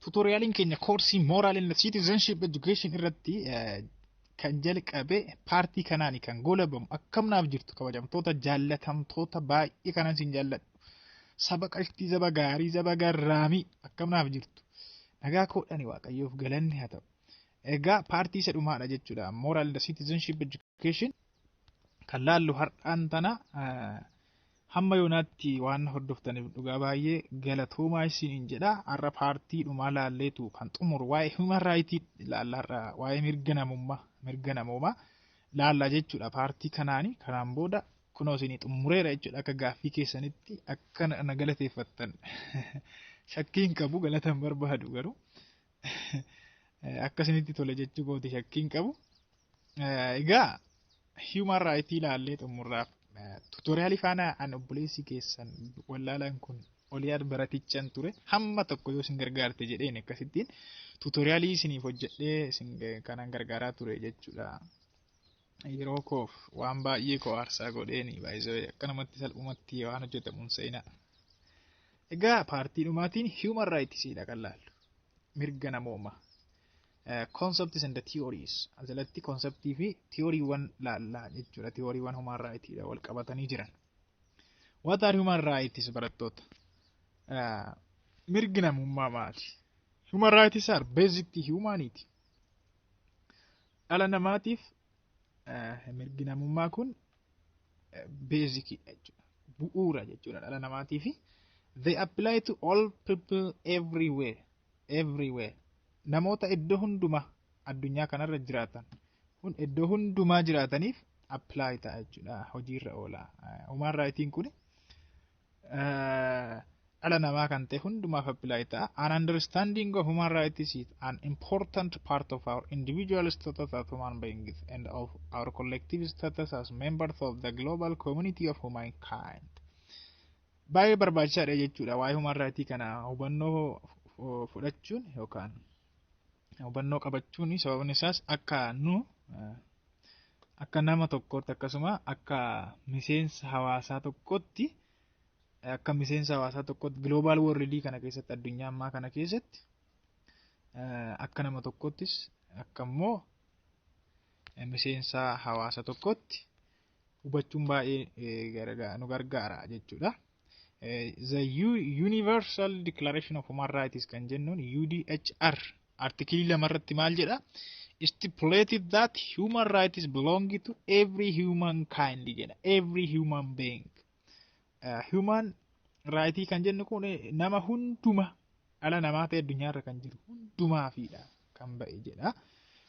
Tutorialiin keenya koorsii Moral and Citizenship Education irratti kan jalqabe partii kanaani kan goolabamu. Akkam naaf jirtu, kabajamtoota jaallatamtoota baay'ee kanan isin jaalladhu? Saba qashtii, saba gaarii, saba garraamii, akkam naaf jirtu? Nagaa koodhani, Waaqayyoof galanni haa ta'u. Egaa partii isa dhumaadha jechuudha. Moral and Citizenship Education kan laallu har'aan tana. Hamma yoonaatti waan hordoftaniif dhugaa baay'ee galatoomaa isiniin jedha. Har'a partii dhumaa laalleetu kan xumuru waa'ee human right laalla har'a, waa'ee mirga namummaa, mirga namoomaa laalla jechuudha partii kanaani. Kanaan booda kunoo isinii xumureera jechuudha. Akka gaaffii keessanitti akka na galateeffattan shakkii hin qabu, galata hin barbaadu, garuu akka isinitti tole jechuu kooti shakkii hin qabu. Egaa human right ilaallee xumurraaf tutorialii faana an obboleessi keessan wallaalaan kun Oliyaad baratichaan ture hamma tokko yoo isin gargaarte jedheen akkasittiin tutorialii isiniif hojjedhee isin kanan gargaaraa ture jechuudha. Yeroo koof waan baay'ee koo aarsaa godheeni baay'isee akkanumatti salphumatti waan hojjetamuun seenaa. Egaa partii dhumaatiin human rights dha kan laallu. Mirga namoomaa. Concepts and the theories. Asalatti conceptii fi theoryiiwwan laallaa jechuudha. Theoryiiwwan human rights dha wal qabatanii jiran. What are human rights, barattoota? Mirgi namummaa maali? Human rights are basic humanity. Dhala namaatiif mirgi namummaa kun basic jechuudha. Bu'uura jechuudha dhala namaatiif. They apply to all people everywhere. Everywhere. Namoota iddoo hundumaa addunyaa kanarra jiraatan kun iddoo hundumaa jiraataniif apply ta'a jechuudha. Hojiirra oola. Human rightiin kun dhala namaa kan ta'e hundumaaf apply ta'a. An understanding of human rights is an important part of our individual status as human beings and of our collective status as members of the global community of humankind. Baay'ee barbaachisaadha jechuudha waa'ee human rights kana hubannoo fudhachuun yookaan hubannoo qabachuun. Sababni isaas akka nu akka nama tokkootti, akkasuma akka miseensa hawaasaa tokkotti, global worldii kana keessatti, addunyaa ammaa kana keessatti, akka nama tokkottis akka immoo miseensa hawaasa tokkotti hubachuun baay'ee nu gargaara jechuudha. The Universal Declaration of Human Rights kan jennuun UDHR articleii 2 irratti maal jedha? Stipulated that human rights belong to every human kind jedha. Every human being. Human right kan jennu kun nama hunduma, dhala namaa ta'e addunyaarra kan jiru hundumaafiidha kan ba'e jedha.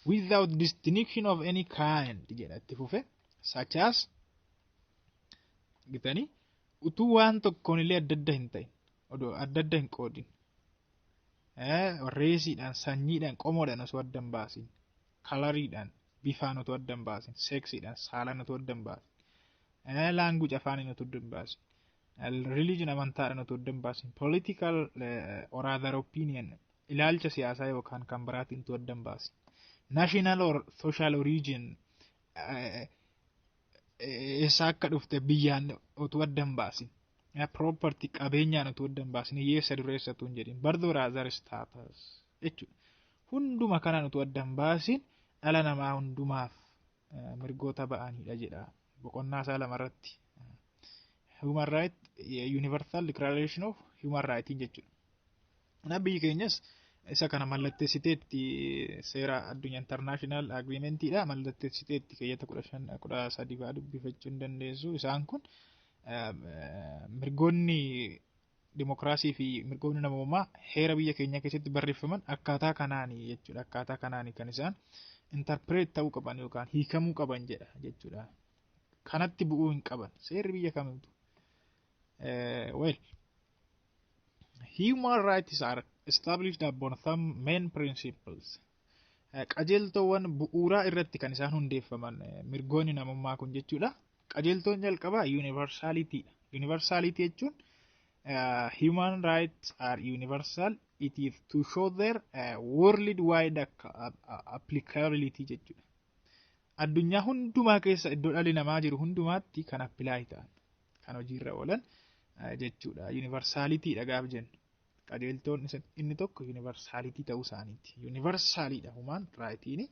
Without distinction of any kind jedha itti fufe, such as gitanii utuu waan tokkoon illee adda adda hin ta'in, odoo adda adda hin qoodin, raceiidhaan, sanyiidhaan, qomoodhaan osoo adda hin baasin, coloriidhaan, bifaan otoo adda hin baasin, sexiidhaan, saalaan otoo adda hin baasin, language, afaaniin otoo adda hin baasin, religion, amantaadhaan otoo adda hin baasin, political or other opinion, ilaalcha siyaasaa yookaan kan biraatiin otoo adda hin baasin, national or social origin, eessaa akka dhufte biyyaan otoo adda hin baasin, property, qabeenyaan otoo adda hin baasin, hiyyeessa dureessa otoo hin jedhin, birth or other status jechuudha. Hunduma kanaan otoo adda hin baasin dhala namaa hundumaaf mirgoota ba'anidha jedha boqonnaa isaa 2 irratti. Human Right, Universal Declaration of Human Right jechuudha. Kanaaf biyyi keenyas isa kana mallatteessiteetti. Seera addunyaa, international agreementiidha, mallatteessiteetti. Keeyyata 15, 13 fa'aa dubbifachuu hin dandeessu. Isaan kun mirgoonni dimokiraasii fi mirgoonni namoomaa heera biyya keenya keessatti barreeffaman akkaataa kanaani jechuudha. Akkaataa kanaani kan isaan interpret ta'uu qaban yookaan hiikamuu qaban jedha jechuudha. Kanatti bu'uu hin qaban seerri biyya kamiitu. Well, human rights are established upon some main principles. Qajeeltowwan bu'uuraa irratti kan isaan hundeeffaman mirgoonni namummaa kun jechuudha. Qajeeltoon jalqabaa universality. Universality jechuun human rights are universal. It is to show their worldwide applicability jechuudha. Addunyaa hundumaa keessa, iddoo dhalli namaa jiru hundumaatti kan apply ta'an, kan hojiirra oolan jechuudha. Universalityidha gaaf jennu. Qajeeltoon inni tokko universality ta'uu isaaniiti. Universaliidha human rightiin.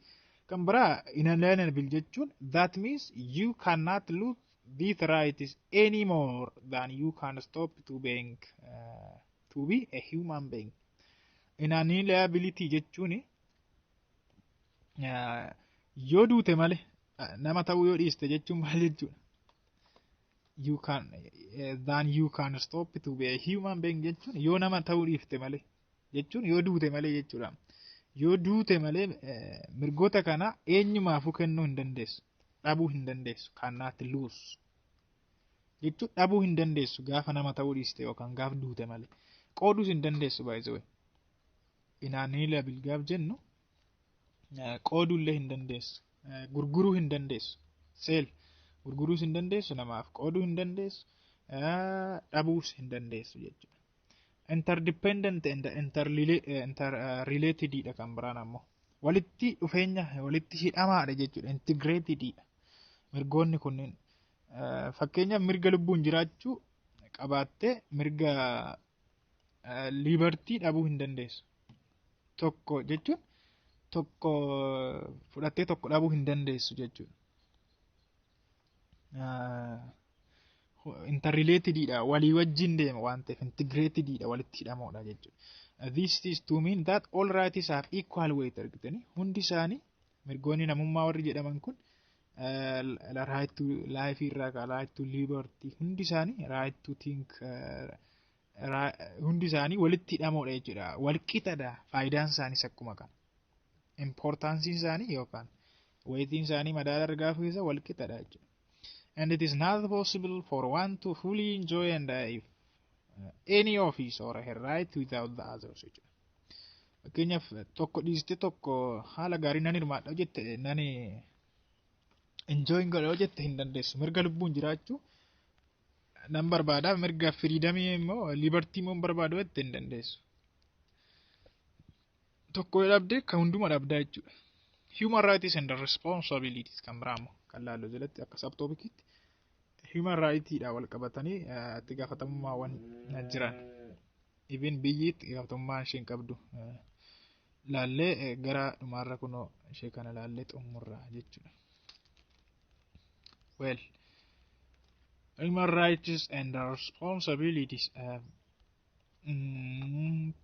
Kan biraa inalienable jechuun, that means you cannot lose these rights any more than you can stop to be a human being. Inalienability jechuun yoo duute malee, nama ta'uu yoo dhiiste jechuun maal jechuudha? You can than you can stop to be a human being jechuun yoo nama ta'uu dhiifte malee jechuun yoo duute malee jechuudha. Yoo duute malee mirgoota kana eenyumaafuu kennuu hin dandeessu. Dhabuu hin dandeessu. Cannot lose. Jechuun dhabuu hin dandeessu gaafa nama ta'uu dhiiste yookaan gaafa duute malee. Qooduus hin dandeessu, by the way. Inalienable gaaf jennu qooduullee hin dandeessu. Gurguruu hin dandeessu. Sell gurguruus hin dandeessu, namaaf qooduu hin dandeessu, dhabuus hin dandeessu jechuudha. Interdependent and interrelated dha kan biraan ammoo. Walitti dhufeenya, walitti hidhamaadha jechuudha. Integrated dha. Mirgoonni kunneen, fakkeenyaaf, mirga lubbuun jiraachuu qabaattee mirga liberty dhabuu hin dandeessu. Tokko jechuun tokko fudhattee tokko dhabuu hin dandeessu jechuudha. Interrelated dha, walii wajjin deema waan ta'eef integrated dha, walitti hidhamoodha jechuudha. This is to mean that all rights have equal weight. Argitanii, hundi isaanii mirgoonni namummaa warri jedhaman kun, right to life irraa, right to liberty, hundi isaanii, right to think, hundi isaanii walitti hidhamoodha jechuudha. Walqixadha faayidaan isaaniis akkuma kana. Importanceiin isaanii yookaan weightiin isaanii madaala argaa keessa walqixadha jechuudha. And it is not possible for one to fully enjoy and if any of his or her right without the others jechuudha. Fakkeenyaaf, tokko dhiiste tokko haala gaarii nan hirmaadha jette, nan enjoy godha jette, hin dandeessu. Mirga lubbuun jiraachuu nan barbaada, mirga freedomii immoo, liberty immoo barbaadu jette, hin dandeessu. Tokko dhabde kan hunduma dhabdaa jechuudha. Human rights and responsibilities kan biraa immoo kan laallu jalatti akka subtopicitti human rightidha wal qabatanii itti gaafatamummaawwan jiran. Even biyyi itti gaafatamummaa isheen qabdu laallee gara dhumaarra kunoo ishee kana laallee xumurra jechuudha. Well, human rights and responsibilities.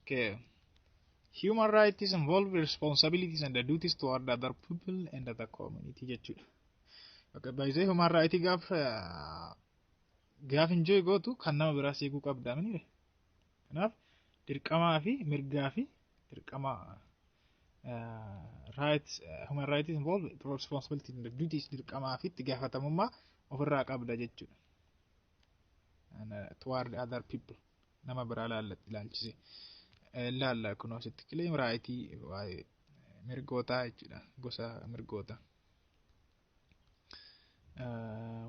Okay. Human rights involve responsibilities and the duties toward other people and the community jechuudha. Bakka baay'isee human right gaaf enjoy gootu kan nama biraa seeguu qabda mini. Kanaaf dirqamaa fi mirgaa fi dirqama, rights, human rights involve responsibility and the duties, dirqamaa fi itti gaafatamummaa ofirraa qabda jechuudha. Toward other people, nama biraa ilaalchise. Ilaalla kunoo asitti claim rightii waa'ee mirgootaa jechuudha, gosa mirgoota.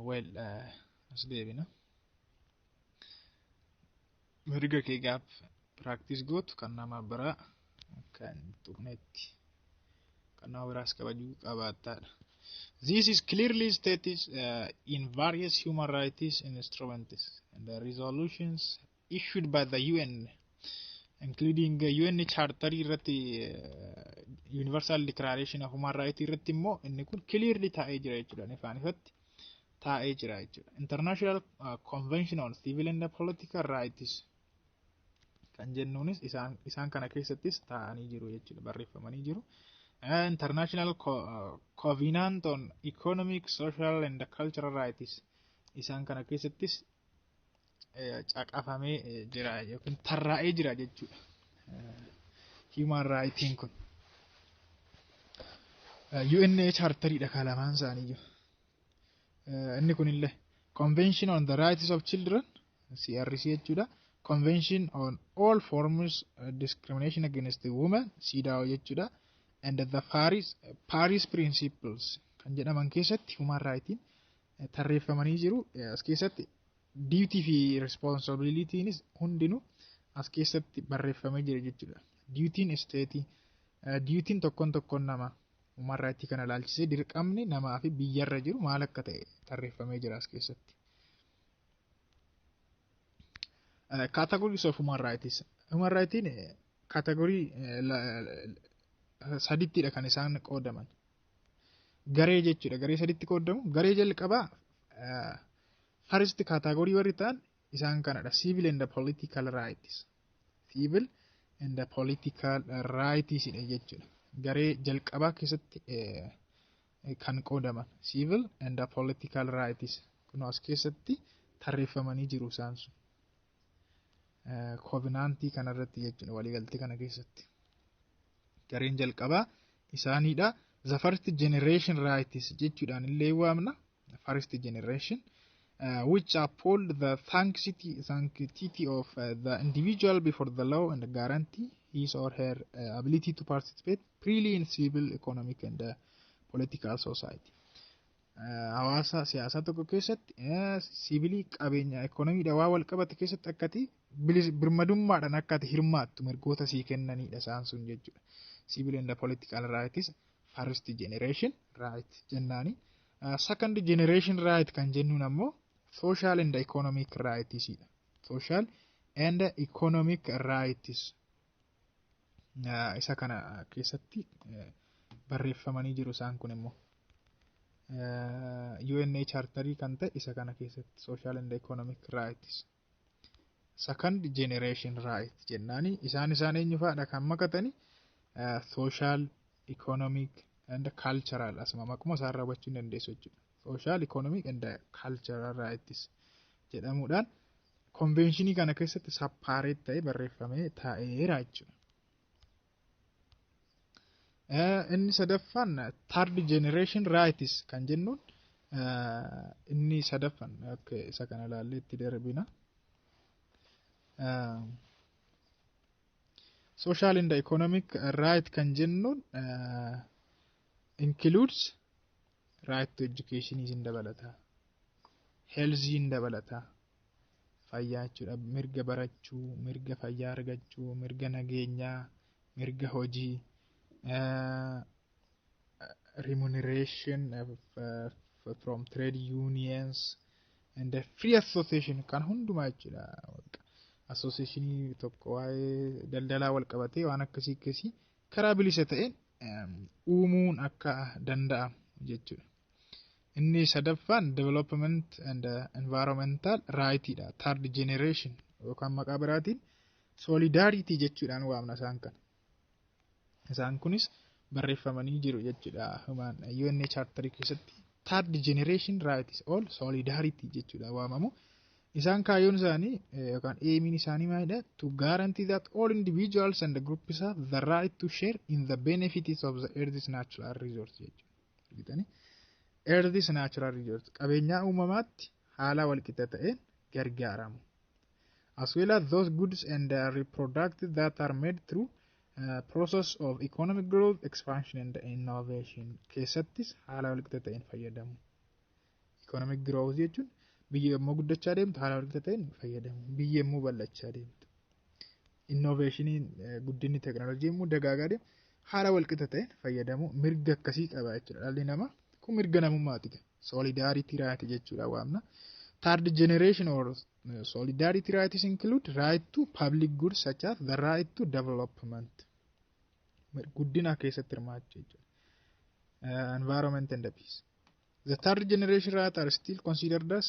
Well, as deebina. Mirga kee gaaf practice gootu kan nama biraa akka hin tuqnetti, kan nama biraas kabajuu qabaattaadha. This is clearly stated in various human rights instruments and the resolutions issued by the UN, including UN Charter irratti, Universal Declaration of Human Rights irratti immoo inni kun clearly taa'ee jira jechuudha. Ifaan ifatti taa'ee jira jechuudha. International Convention on Civil and Political Rights kan jennuunis isaan kana keessattis taa'anii jiru jechuudha, barreeffamanii jiru. International Covenant on Economic, Social and Cultural Rights isaan kana keessattis caqafamee jira yookiin tarraa'ee jira jechuudha. Human Rightiin kun. UN Charteriidha kan lamaan isaanii jiru. Inni kunillee Convention on the Rights of Children, CRC jechuudha. Convention on All Forms Discrimination Against Women, CEDAW jechuudha. And the Paris Principles kan jedhaman keessatti human rightiin tarreeffamanii jiru. As keessatti duty fi responsibilitynis hundinuu as keessatti barreeffamee jira jechuudha. Dutyin state, dutyin tokkoon tokkoon namaa human rightii kana ilaalchisee dirqamni namaa fi biyyarra jiru maal akka ta'e tarreeffamee jira as keessatti. Categories of human rights. Human rightiin category sadittidha kan isaan qoodaman. Garee jechuudha. Garee saditti qoodamu. Garee jalqabaa, first category warri ta'an isaan kanadha. Civil and political rights. Civil and political rights jechuudha. Garee jalqabaa keessatti kan qoodaman civil and political rights kun as keessatti tarreeffamanii jiru isaan sun. Covenantii kanarratti jechuudha, waliigaltee kana keessatti. Gareen jalqabaa isaaniidha. The first generation rights jechuudhaan illee waamna. First generation which uphold the sanctity of the individual before the law and guarantee his or her ability to participate freely in civil, economic and political society. Hawaasa siyaasaa tokko keessatti, civilii, qabeenya, economydha waa wal qabate keessatti akkati birmadummaadhaan akkati hirmaattu mirgoota sii kennanidha isaan sun jechuudha. Civil and political rights first generation right jennaani. Second generation right kan jennuun ammoo social and economic rights dha. Social and economic rights isa kana keessatti barreeffamanii jiru isaan kun immoo. UNA charterii kan ta'e isa kana keessatti social and economic rights. Second generation right jennaani isaan eenyu fa'aadha kan makatani? Social, economic and cultural, asuma maquma isaan raawwachuu hin dandeessu jechuudha. Social, economic and cultural rights jedhamuudhaan conventionii kana keessatti separate ta'ee barreeffamee taa'eera jechuudha. Inni sadaffaan third generation rights kan jennuun, inni sadaffaan akka isa kana ilaallee itti darbina. Social and economic right kan jennuun includes right to education isin dabalata. Health in dabalata. Fayyaa jechuudha. Mirga barachuu, mirga fayyaa argachuu, mirga nageenyaa, mirga hojii, remuneration from trade unions and the free association kan hundumaa jechuudha. Associationii tokko waa'ee daldalaa wal qabatee waan akkasii akkasii karaa bilisa ta'een uumuun akka danda'amu jechuudha. Inni sadaffaan development and environmental right dha. Third generation yookaan maqaa biraatiin solidarity jechuudhaan waamna isaan kana. Isaan kunis barreeffamanii jiru jechuudha. Human UN charter keessatti third generation rights all solidarity jechuudha waamamu. Isaan kaayyoon isaanii yookaan aimiin isaanii maalidha? To guarantee that all individuals and groups have the right to share in the benefits of the earth's natural resource jechuudha. Argitanii? Earth's natural resource, qabeenyaa uumamaatti haala walqixa ta'een gargaaramu. As well as those goods and reproducts that are made through process of economic growth, expansion and innovation keessattis haala walqixa ta'een fayyadamu. Economic growth jechuun biyya yommuu guddachaa deemtu haala walqixa ta'een fayyadamu. Biyya yommuu bal'achaa deemtu. Innovationiin, guddinni teekinooloojii yommuu dagaagaa deemu haala walqixa ta'een fayyadamu mirga akkasii qaba jechuudha. Dhalli namaa kun mirga namummaati. Solidarity right jechuudha waamna. Third generation or solidarity rights include right to public goods such as the right to development. Guddina keessatti hirmaachuu jechuudha. Environment and the peace. The third generation right are still considered as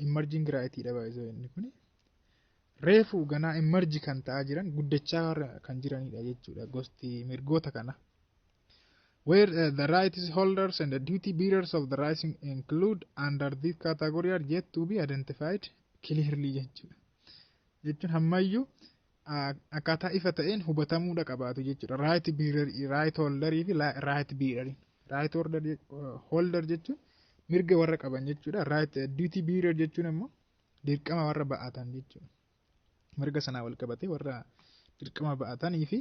emerging right dha baay'ee inni kuni. Reefu ganaa emerge kan ta'aa jiran, guddachaa kan jiranidha jechuudha gosti mirgoota kana. Where the rights holders and the duty bearers of the rights include under this category are yet to be identified clearly jechuudha. Jechuun hammayyuu akkaataa ifa ta'een hubatamuudha qabaatu jechuudha. Right bearer, right holderii fi right bearer. Right holder jechuun mirga warra qaban jechuudha. Right duty bearer jechuun immoo dirqama warra ba'atan jechuudha. Mirga sanaa wal qabatee warra dirqama ba'atanii fi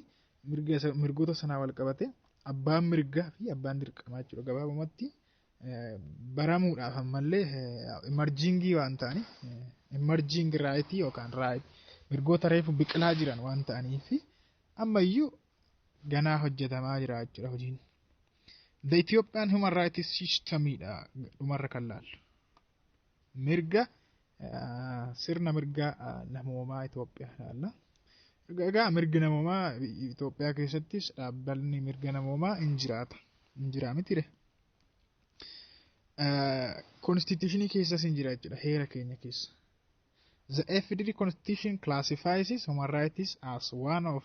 mirgoota sanaa wal qabatee abbaan mirgaa fi abbaan dirqamaa jechuudha. Gabaabumatti baramuudhaaf ammallee emergingii waan ta'aniif, emerging right yookaan right mirgoota reefu biqilaa jiran waan ta'aniif ammayyuu ganaa hojjetamaa jira jechuudha hojiin. The Ethiopian Human Rights Systemidha dhumarra kan laallu. Mirga, sirna mirga namoomaa Itoophiyaa ilaalla. Egaa mirgi namoomaa Itoophiyaa keessattis dhaabbanni mirga namoomaa hin jiraata. Hin jira mitire. Constitutionii keessas hin jira jechuudha, heera keenya keessa. The FDRE Constitution classifies human rights as one of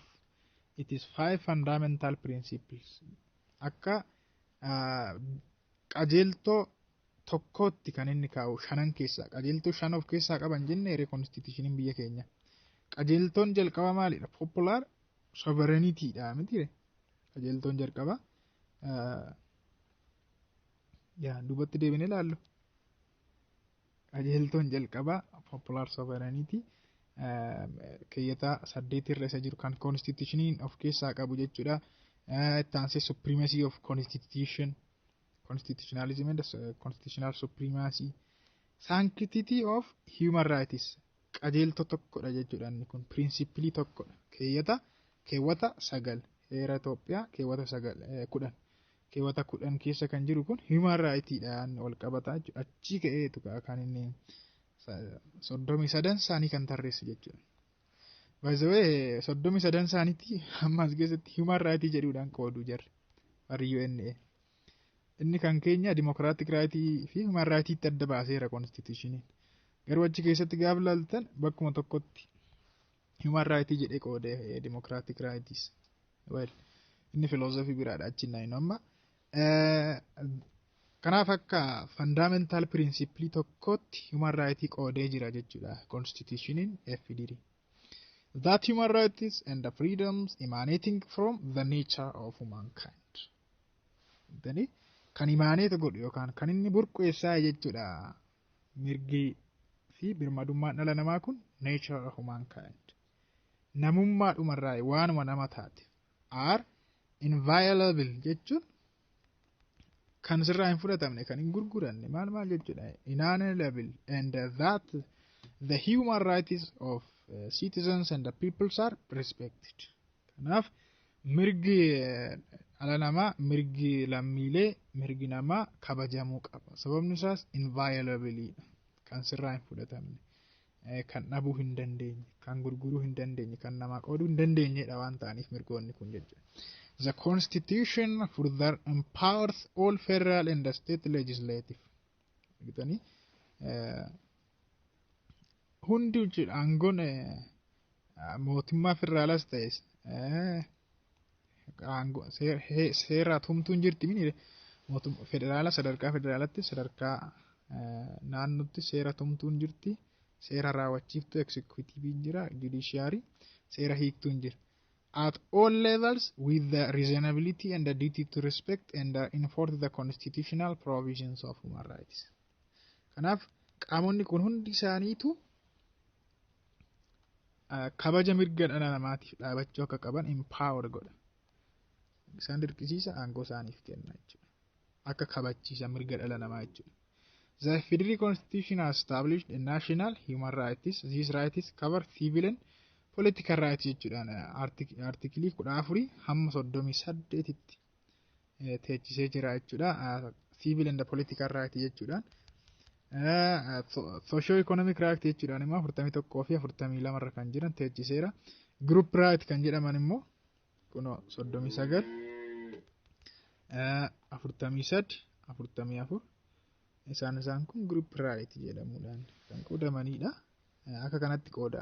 its five fundamental principles. Akka qajeeltoo tokkootti kan inni kaa'u shanan keessaa, qajeeltoo shan of keessaa qaban jenne heera constitutioniin biyya keenya. Qajeeltoon jalqaba maalidha? Popular sovereignty dha miti? Qajeeltoon jalqaba, yaa duubatti deebinee ilaallu. Qajeeltoon jalqaba popular sovereignty, keeyyata 8 irra isa jiru kan constitutioniin of keessaa qabu jechuudha. Itti aansee supremacy of constitution, constitutionalism and constitutional supremacy, sanctity of human rights qajeeltoo tokkodha jechuudha. Inni kun principle tokkodha. Keewwata 9, heera Itoophiyaa keewwata 9, 10, keewwata 10 keessa kan jiru kun human rightidhaan wal qabataa jechuudha. Achii ka'eetu kan inni 33 isaanii kan tarreessu jechuudha. By the way, 33 isaaniitti amma as keessatti human right jedhuudhaan qoodu jarri warri UNA. Inni kan keenya democratic right fi human rightitti adda baaseera constitutioniin. Garuu achi keessatti gaafa ilaaltan bakkuma tokkotti human right jedhee qoode democratic rights. Well, inni filoosofii biraadha, achi naannoo amma. Kanaaf akka fundamental principle tokkotti human right qoodee jira jechuudha constitutioniin FDRE. That human rights and the freedoms emanating from the nature of humankind. Dani kan emanate godhu yookaan kan inni burqeessaa jechuudha, mirgi fi birmadummaan dhala namaa kun nature of humankind. Namummaadhumarraa waanuma nama taate are inviolable jechuun kan sirraa hin fudhatamne, kan hin gurguranne, maal maal jechuudha, inalienable, and that the human rights of citizens and the peoples are respected. Kanaaf mirgi dhala namaa, mirgi lammiilee, mirgi namaa kabajamuu qaba. Sababni isaas inviolable, kan sirraa hin fudhatamne, kan dhabuu hin dandeenye, kan gurguruu hin dandeenye, kan namaa qooduu hin dandeenyedha waan ta'aniif mirgoonni kun jechuudha. The Constitution further empowers all federal and state legislative. Argitanii, hundi jechuudha, aangoon mootummaa federaalaas ta'e aangoo seera tumtuun jirti mini federaala, sadarkaa federaalaatti, sadarkaa naannootti seera tumtuun jirti, seera raawwachiiftuu executive jira, judiciary, seera hiiktuun jira. At all levels with the reasonability and the duty to respect and enforce the constitutional provisions of human rights. Kanaaf qaamonni kun hundi isaaniitu kabaja mirga dhala namaatiif dhaabachuu akka qaban empower godha. Isaan dirqisiisa, aangoo isaaniif kenna jechuudha. Akka kabachiisa mirga dhala namaa jechuudha. The Federal Constitution has established a national human rights. These rights cover civil and political rights jechuudhaan article 14 hamma 38tti teechisee jira jechuudha. Civil and political rights jechuudhaan. Socio economic right jechuudhaan immoo 41 fi 42 irra kan jiran teechiseera. Group right kan jedhaman immoo kunoo 39, 43, 44, isaan kun group right jedhamuudhaan kan qoodamanidha. Akka kanatti qooda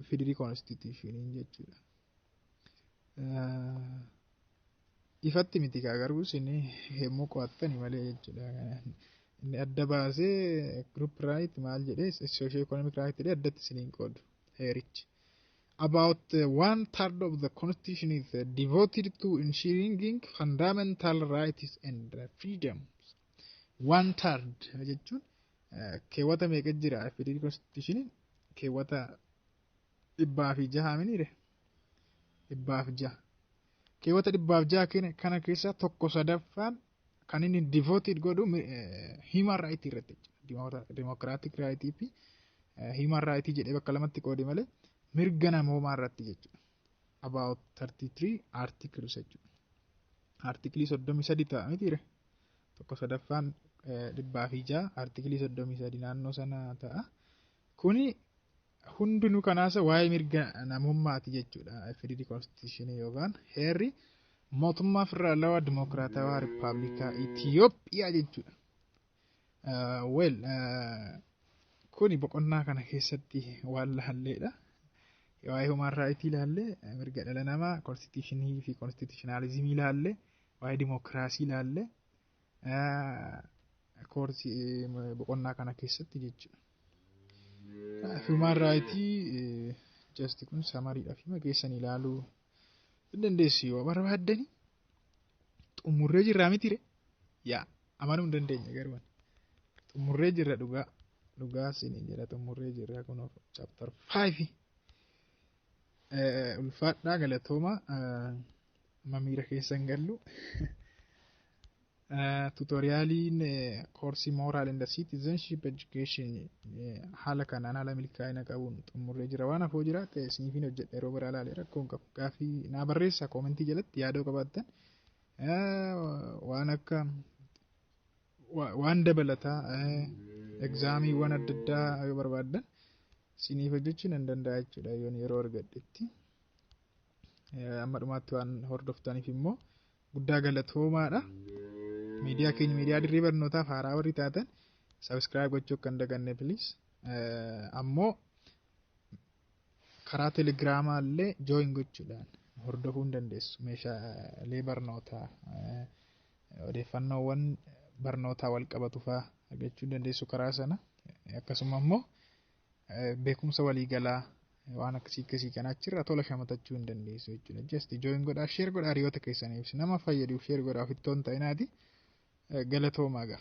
FDRE constitutioniin jechuudha. Ifatti miti kaa, garuu isin yommuu qo'attani malee jechuudha. Inni adda baasee group right maal jedhee, socio economic right jedhee addatti isiniin qoodu heerichi. About one third of the constitution is devoted to ensuring fundamental rights and freedoms. One third jechuun keewwata meeqa jira FDRE constitution? Keewwata 106 miniire? 106. Keewwata 106 kana keessa tokko sadaffaan kan inni devoted godhu human right irratti jechuudha. Democratic right fi human right jedhee bakka lamatti qoode malee mirga namoomaa irratti jechuudha. About 33 articles jechuudha. Article 33 ta'a mitiire? Tokko sadaffaan 106 article 33 naannoo sana ta'a. Kuni Hundinuu kanaasa waa'ee mirga namummaati jechuudha. FDRE Constitution yookaan heerri mootummaa federaalawaa dimokiraatawaa rippaabilikaa Itiyoophiyaa jechuudha. Well, kuni boqonnaa kana keessatti waan laalleedha. Waa'ee human right ilaalle, mirga dhala namaa, constitutionii fi constitutionalismii ilaalle, waa'ee dimokiraasii ilaalle koorsii boqonnaa kana keessatti jechuudha. Human right just kun summarydhaaf hima keessan ilaaluu hin dandeessu yoo barbaaddani. Xumurree jirraa mitire? Yaa, amanuu hin dandeenya garuu xumurree jirra. Dhugaa dhugaa isin jedha, xumurree jirra kun chapter 5. Ulfaadhaa, galatooma, mamiira keessan gallu. Tutorialiin koorsii Moral and Citizenship Education haala kanaan haala milkaa'ina qabuun xumurree jira. Waan hafoo jiraate isiniifin hojjedha, yeroo biraa ilaalee, rakkoo hin qabu. Gaaffii naa barreessa commentii jalatti yaadoo qabaattan, waan akka waan dabalataa examiiwwan adda addaa yoo barbaaddan isiniif hojjechuu nan danda'a jechuudha yoon yeroo argadhetti. Amma dhumaatti waan hordoftaniif immoo guddaa galatoomaadha. Miidiyaa keenya, miidiyaa dirree barnootaaf haaraa warri taatan, subscribe gochuu akka hin daganne, please. Ammoo karaa telegiraamaa illee join gochuudhaan hordofuu hin dandeessu. Meeshaalee barnootaa, odeeffannoowwan barnootaa wal qabatu fa'aa argachuu hin dandeessu karaa sana. Akkasuma immoo beekumsa waliigalaa waan akkasii akkasii kana achirraa tola shamatachuu hin dandeessu jechuudha. Just join godhaa, share godhaa hiriyoota keessaniif, nama fayyaduuf share godhaa, ofittoo hin ta'inaati. Galatoomaa gaa.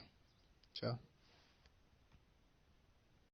Ciao.